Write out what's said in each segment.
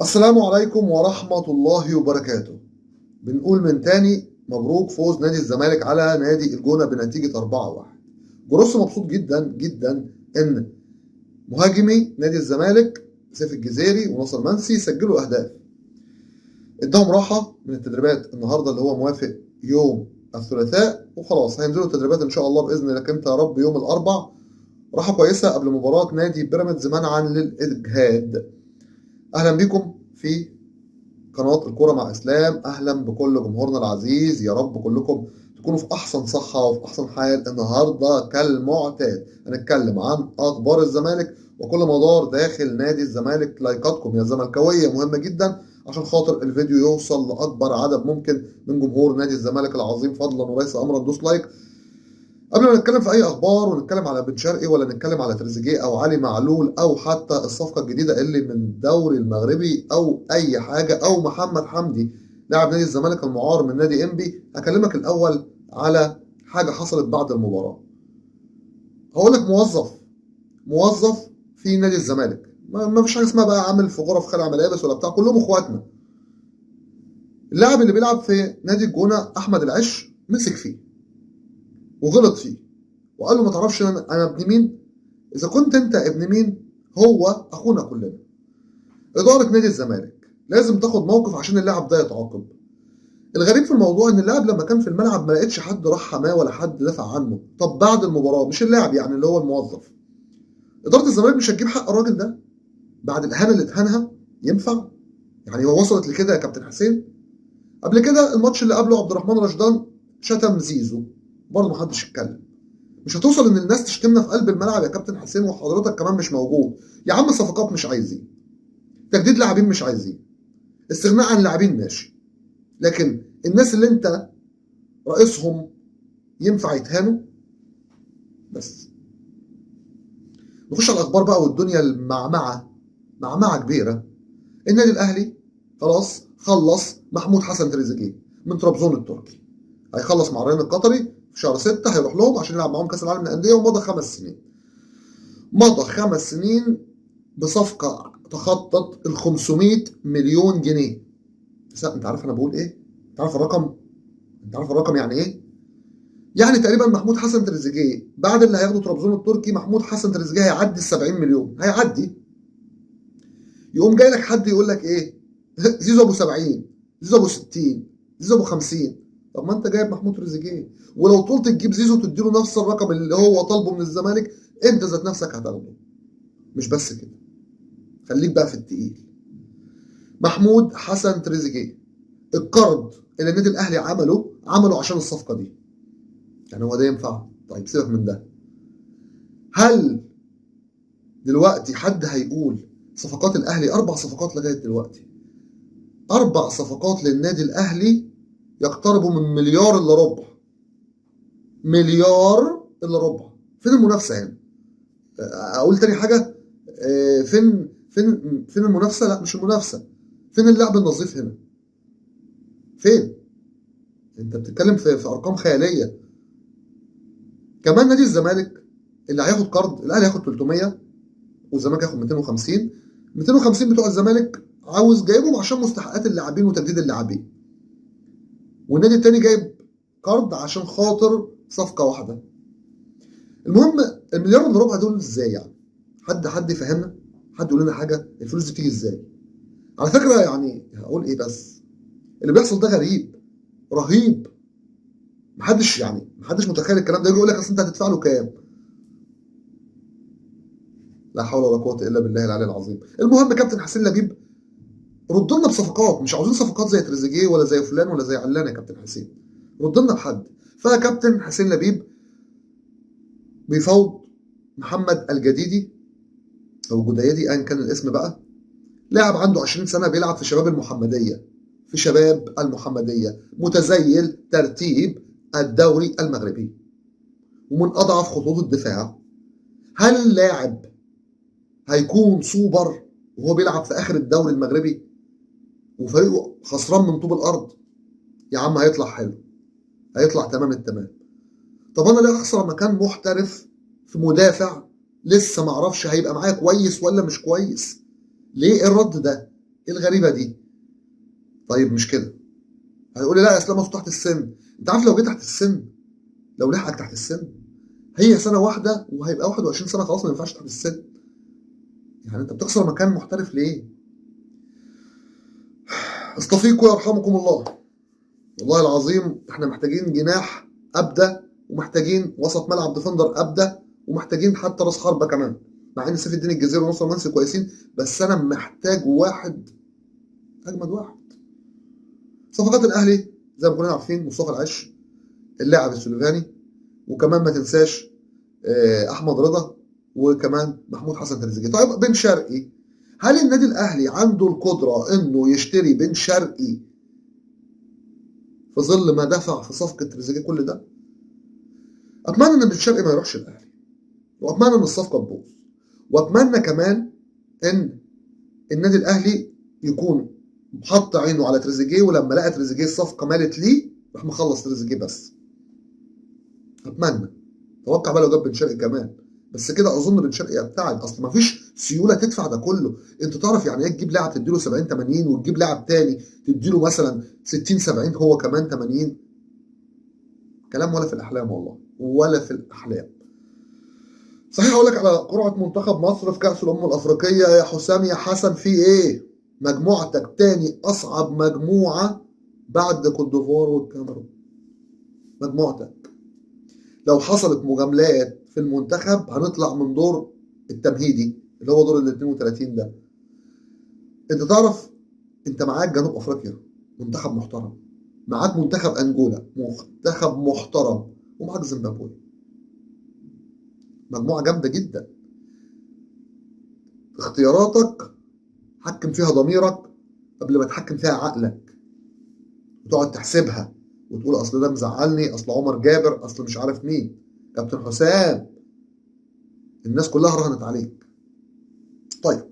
السلام عليكم ورحمة الله وبركاته. بنقول من تاني مبروك فوز نادي الزمالك على نادي الجونة بنتيجة 4-1. جروس مبسوط جدا جدا ان مهاجمي نادي الزمالك سيف الجزيري وناصر منسي سجلوا اهداف. اداهم راحة من التدريبات النهارده اللي هو موافق يوم الثلاثاء، وخلاص هينزلوا التدريبات ان شاء الله باذن لك انت يا رب يوم الاربع. راحة كويسة قبل مباراة نادي بيراميدز منعا للاجهاد. اهلا بكم في قناة الكرة مع إسلام، أهلا بكل جمهورنا العزيز، يا رب كلكم تكونوا في أحسن صحة وفي أحسن حال. النهاردة كالمعتاد هنتكلم عن أخبار الزمالك وكل ما دار داخل نادي الزمالك. لايكاتكم يا زملكاوية مهمة جدا عشان خاطر الفيديو يوصل لأكبر عدد ممكن من جمهور نادي الزمالك العظيم، فضلا وليس أمرا دوس like. قبل ما نتكلم في اي اخبار ونتكلم على بن شرقي ولا نتكلم على تريزيجيه او علي معلول او حتى الصفقة الجديدة اللي من الدوري المغربي او اي حاجة او محمد حمدي لاعب نادي الزمالك المعار من نادي انبي، هكلمك الاول على حاجة حصلت بعد المباراة. هقول لك موظف في نادي الزمالك، ما فيش حاجة اسمها بقى عامل في غرف خلع ملابس ولا بتاع، كلهم اخواتنا. اللاعب اللي بيلعب في نادي الجونه احمد العش مسك فيه وغلط فيه وقال له ما تعرفش انا ابن مين؟ اذا كنت انت ابن مين هو اخونا كلنا. ادارة نادي الزمالك لازم تاخد موقف عشان اللاعب ده يتعاقب. الغريب في الموضوع ان اللاعب لما كان في الملعب ما لقيتش حد راح حماه ولا حد دافع عنه. طب بعد المباراة مش اللاعب يعني اللي هو الموظف، ادارة الزمالك مش هتجيب حق الراجل ده بعد الاهانة اللي اتهانها؟ ينفع؟ يعني هو وصلت لكده يا كابتن حسين؟ قبل كده الماتش اللي قبله عبد الرحمن رشدان شتم زيزو برضه محدش اتكلم. مش هتوصل ان الناس تشتمنا في قلب الملعب يا كابتن حسين وحضرتك كمان مش موجود. يا عم صفقات مش عايزين، تجديد لاعبين مش عايزين، استغناء عن لاعبين ماشي، لكن الناس اللي انت رئيسهم ينفع يتهانوا؟ بس نخش على الاخبار بقى والدنيا المعمعة، معمعة كبيرة. النادي الاهلي خلاص خلص محمود حسن تريزيجيه من طرابزون التركي، هيخلص مع الريان القطري في شهر 6، هيروح لهم عشان يلعب معاهم كاس العالم للاندية. ومضى 5 سنين، مضى 5 سنين بصفقة تخطت ال 500 مليون جنيه. بس انت عارف انا بقول ايه؟ انت عارف الرقم؟ انت عارف الرقم يعني ايه؟ يعني تقريبا محمود حسن تريزيجيه بعد اللي هياخده طرابزون التركي، محمود حسن تريزيجيه هيعدي ال 70 مليون، هيعدي. يقوم جاي لك حد يقول لك ايه؟ زيزو ابو 70، زيزو ابو 60، زيزو ابو 50. طب ما انت جايب محمود تريزيجيه، ولو طولت تجيب زيزو وتديله نفس الرقم اللي هو طالبه من الزمالك انت ذات نفسك هتاخده. مش بس كده، خليك بقى في التقيل. محمود حسن تريزيجيه القرض اللي النادي الاهلي عمله عشان الصفقة دي، يعني هو ده ينفع؟ طيب سيبك من ده. هل دلوقتي حد هيقول صفقات الاهلي 4 صفقات لغاية دلوقتي، 4 صفقات للنادي الاهلي يقتربوا من مليار الا ربع، مليار الا ربع؟ فين المنافسة هنا؟ اقول تاني حاجة، فين فين فين المنافسة؟ لا مش المنافسة، فين اللعب النظيف هنا؟ فين؟ انت بتتكلم في ارقام خيالية. كمان نادي الزمالك اللي هياخد قرض، الاهلي هياخد 300 والزمالك هياخد 250. 250 بتوع الزمالك عاوز جايبهم عشان مستحقات اللاعبين وتجديد اللاعبين، والنادي التاني جايب قرض عشان خاطر صفقة واحدة. المهم المليار الا ربع دول ازاي يعني؟ حد يفهمنا؟ حد يقول لنا حاجة؟ الفلوس دي بتيجي ازاي؟ على فكرة يعني هقول ايه، بس اللي بيحصل ده غريب رهيب، محدش متخيل الكلام ده. يجي يقول لك اصل انت هتدفع له كام؟ لا حول ولا قوة الا بالله العلي العظيم. المهم كابتن حسين لبيب رد لنا بصفقات، مش عاوزين صفقات زي تريزيجيه ولا زي فلان ولا زي علان يا كابتن حسين، رد لنا بحد. فكابتن حسين لبيب بيفاوض محمد الجديدي او جديدي ايا كان الاسم بقى، لاعب عنده 20 سنة بيلعب في شباب المحمدية، في شباب المحمدية، متزيل ترتيب الدوري المغربي ومن اضعف خطوط الدفاع. هل اللاعب هيكون سوبر وهو بيلعب في اخر الدوري المغربي وفريقه خسران من طوب الارض؟ يا عم هيطلع حلو، هيطلع تمام التمام. طب انا ليه اخسر مكان محترف في مدافع لسه ما اعرفش هيبقى معايا كويس ولا مش كويس؟ ليه الرد ده؟ ايه الغريبة دي؟ طيب مش كده، هيقول لي لا يا اسلام اصل تحت السن. انت عارف لو جه تحت السن، لو لحقك تحت السن هي سنة واحدة وهيبقى 21 سنة، خلاص ما ينفعش تحت السن. يعني انت بتخسر مكان محترف ليه؟ استفيقوا يرحمكم الله. والله العظيم احنا محتاجين جناح ابدا، ومحتاجين وسط ملعب defender ابدا، ومحتاجين حتى راس حربه كمان، مع ان سيف الدين الجزيري ونصر منسي كويسين، بس انا محتاج واحد اجمد واحد. صفقات الاهلي زي ما كلنا عارفين، مصطفى العش اللاعب السلوفاني، وكمان ما تنساش احمد رضا، وكمان محمود حسن تريزيجيه. طيب بن شرقي، هل النادي الاهلي عنده القدرة انه يشتري بن شرقي في ظل ما دفع في صفقة تريزيجيه كل ده؟ اتمنى ان بن شرقي ما يروحش الاهلي، واتمنى ان الصفقة تبوظ، واتمنى كمان ان النادي الاهلي يكون حط عينه على تريزيجيه، ولما لقى تريزيجيه الصفقة مالت ليه راح مخلص تريزيجيه بس. اتمنى. توقع بقى لو جاب بن شرقي كمان، بس كده اظن بن شرقي يبتعد، اصل ما فيش سيولة تدفع ده كله. انت تعرف يعني ايه تجيب لاعب تديله 70 80، وتجيب لاعب تاني تديله مثلا 60 70، هو كمان 80؟ كلام ولا في الاحلام والله، ولا في الاحلام. صحيح اقول لك على قرعه منتخب مصر في كاس الامم الافريقية يا حسام يا حسن، في ايه؟ مجموعتك تاني اصعب مجموعة بعد كوت ديفوار والكاميرون. مجموعتك لو حصلت مجاملات في المنتخب هنطلع من دور التمهيدي اللي هو دور ال 32 ده. انت تعرف انت معاك جنوب افريقيا منتخب محترم، معاك منتخب انجولا منتخب محترم، ومعاك زيمبابوي، مجموعة جامدة جدا. اختياراتك حكم فيها ضميرك قبل ما تحكم فيها عقلك، وتقعد تحسبها وتقول اصل ده مزعلني، اصل عمر جابر، اصل مش عارف مين، كابتن حسام، الناس كلها رهنت عليك. طيب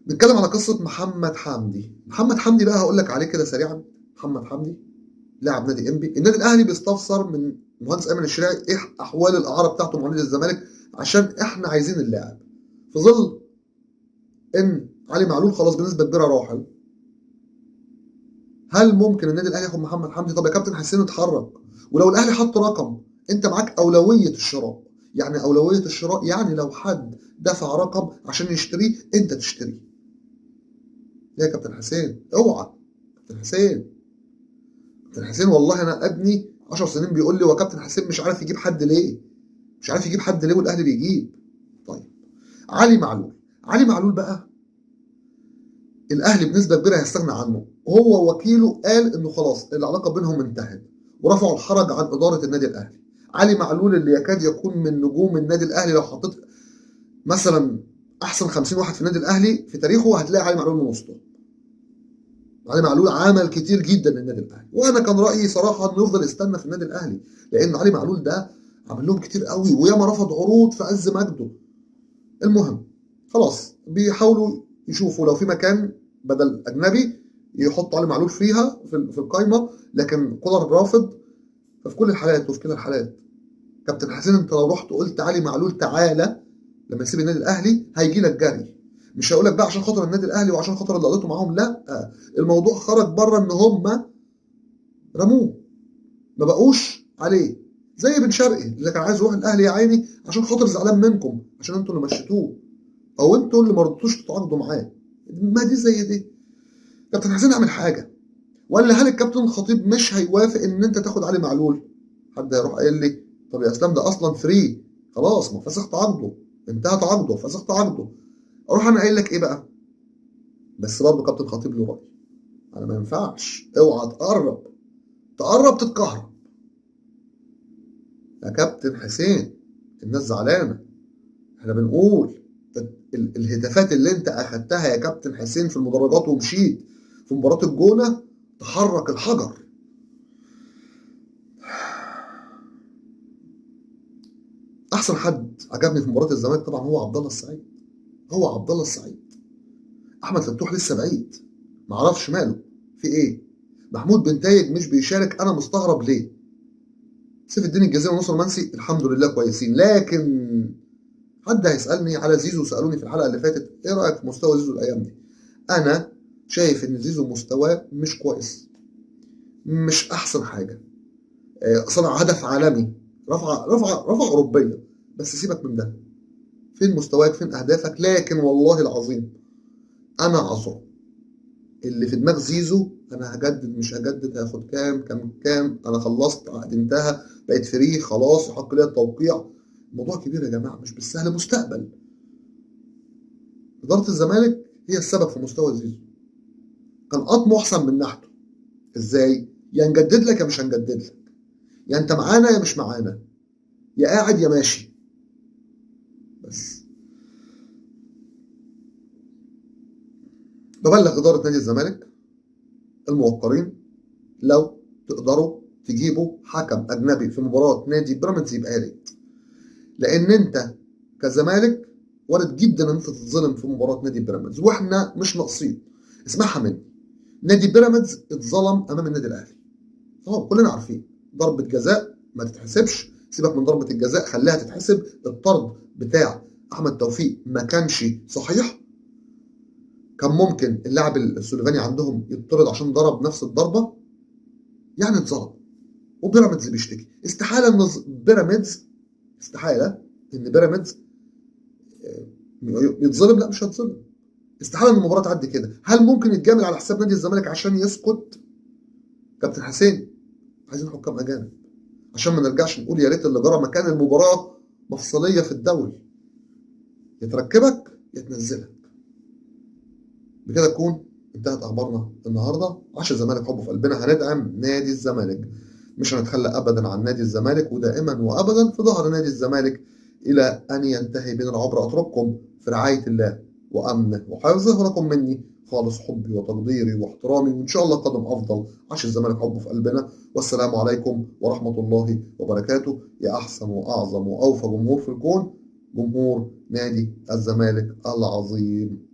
نتكلم على قصة محمد حمدي. محمد حمدي بقى هقول لك عليه كده سريعا. محمد حمدي لاعب نادي انبي، النادي الاهلي بيستفسر من المهندس ايمن الشريعي ايه احوال الاعارة بتاعته مع نادي الزمالك، عشان احنا عايزين اللاعب في ظل ان علي معلول خلاص بنسبة كبيرة راحل. هل ممكن النادي الاهلي ياخد محمد حمدي؟ طب يا كابتن حسين اتحرك، ولو الاهلي حط رقم انت معاك اولوية الشراء. يعني اولوية الشراء يعني لو حد دفع رقم عشان يشتريه انت تشتريه. يا كابتن حسين اوعى، كابتن حسين، كابتن حسين والله انا ابني 10 سنين بيقول لي هو كابتن حسين مش عارف يجيب حد ليه؟ مش عارف يجيب حد ليه والاهلي بيجيب. طيب علي معلول، علي معلول بقى الاهلي بنسبة كبيرة هيستغنى عنه، هو وكيله قال انه خلاص العلاقة بينهم انتهت ورفعوا الحرج عن ادارة النادي الاهلي. علي معلول اللي يكاد يكون من نجوم النادي الاهلي، لو حطيت مثلا احسن 50 واحد في النادي الاهلي في تاريخه هتلاقي علي معلول من وسطهم. علي معلول عمل كتير جدا للنادي الاهلي، وانا كان رايي صراحة انه يفضل يستنى في النادي الاهلي، لان علي معلول ده عمل لهم كتير قوي وياما رفض عروض في عز مجده. المهم خلاص بيحاولوا يشوفوا لو في مكان بدل اجنبي يحطوا علي معلول فيها في القايمة، لكن كولر رافض. ففي كل الحالات وفي كل الحالات كابتن حسين انت لو رحت قلت علي معلول تعالى لما يسيب النادي الاهلي هيجي لك جري، مش هقول لك بقى عشان خاطر النادي الاهلي وعشان خاطر اللي قضيته معاهم، لا، الموضوع خرج بره ان هم رموه ما بقوش عليه، زي بن شرقي اللي كان عايز يروح الاهلي يا عيني عشان خاطر زعلان منكم عشان انتوا اللي مشيتوه او انتوا اللي ما رضيتوش تتعاقدوا معاه. ما دي زي دي. كابتن حسين اعمل حاجة، ولا هل الكابتن خطيب مش هيوافق ان انت تاخد علي معلول؟ حد هيروح قايل لي طب يا اسلام ده اصلا free خلاص، ما فسخت عقده، انتهت عقده، فسخت عقده. اروح انا قايل لك ايه بقى؟ بس برضه كابتن خطيب له راي، انا ما ينفعش، اوعى تقرب، تقرب تتكهرب. يا كابتن حسين الناس زعلانة، احنا بنقول الهتافات اللي انت اخدتها يا كابتن حسين في المدرجات ومشيت في مباراة الجونه تحرك الحجر. احسن حد عجبني في مباراة الزمالك طبعا هو عبد الله السعيد، هو عبد الله السعيد. احمد فتوح لسه بعيد، معرفش ماله في ايه. محمود بنتايج مش بيشارك، انا مستغرب ليه. سيف الدين الجزيري ونصر منسي الحمد لله كويسين، لكن حد هيسالني على زيزو، سالوني في الحلقة اللي فاتت ايه رايك في مستوى زيزو الايام دي؟ انا شايف ان زيزو مستواه مش كويس، مش احسن حاجة. صنع هدف عالمي، رفع رفع رفع اوروبية، بس سيبك من ده، فين مستواك، فين اهدافك؟ لكن والله العظيم انا عذره، اللي في دماغ زيزو انا هجدد مش هجدد، هاخد كام كام كام، انا خلصت عقد انتهى، بقيت free خلاص، يحق لي التوقيع. الموضوع كبير يا جماعة، مش بالسهل. مستقبل ادارة الزمالك هي السبب في مستوى زيزو، كان قطمه احسن من ناحيته. ازاي؟ يا نجدد لك يا مش هنجدد لك، يا انت معانا يا مش معانا، يا قاعد يا ماشي. بس ببلغ إدارة نادي الزمالك الموقرين، لو تقدروا تجيبوا حكم أجنبي في مباراة نادي بيراميدز يبقى يا ريت، لأن أنت كزمالك وارد جدا إن أنت تتظلم في مباراة نادي بيراميدز، وإحنا مش ناقصين. اسمعها مني، نادي بيراميدز اتظلم أمام النادي الأهلي، طبعا كلنا عارفين ضربة جزاء ما تتحسبش، سيبك من ضربة الجزاء خليها تتحسب، الطرد بتاع أحمد توفيق ما كانش صحيح، كان ممكن اللاعب السلوفاني عندهم يطرد عشان ضرب نفس الضربة، يعني اتظلم. وبيراميدز بيشتكي، استحالة ان بيراميدز، استحالة ان بيراميدز يتظلم، لا مش هيتظلم، استحالة ان المباراة تعدي كده. هل ممكن يتجامل على حساب نادي الزمالك عشان يسكت؟ كابتن حسين عايزين حكام اجانب عشان ما نرجعش نقول يا ريت اللي جرى مكان المباراة مفصلية في الدوري، يا تركبك يا تنزلك. بكده تكون انتهت اخبارنا النهارده. عشان الزمالك حبه في قلبنا، هندعم نادي الزمالك، مش هنتخلى ابدا عن نادي الزمالك، ودائما وابدا في ظهر نادي الزمالك الى ان ينتهي بنا العبر. اترككم في رعاية الله وامنه وحفظه، ولكم مني خالص حبي وتقديري واحترامي، وان شاء الله قدم افضل. عشان الزمالك حبه في قلبنا، والسلام عليكم ورحمة الله وبركاته. يا احسن واعظم واوفى جمهور في الكون، جمهور نادي الزمالك العظيم.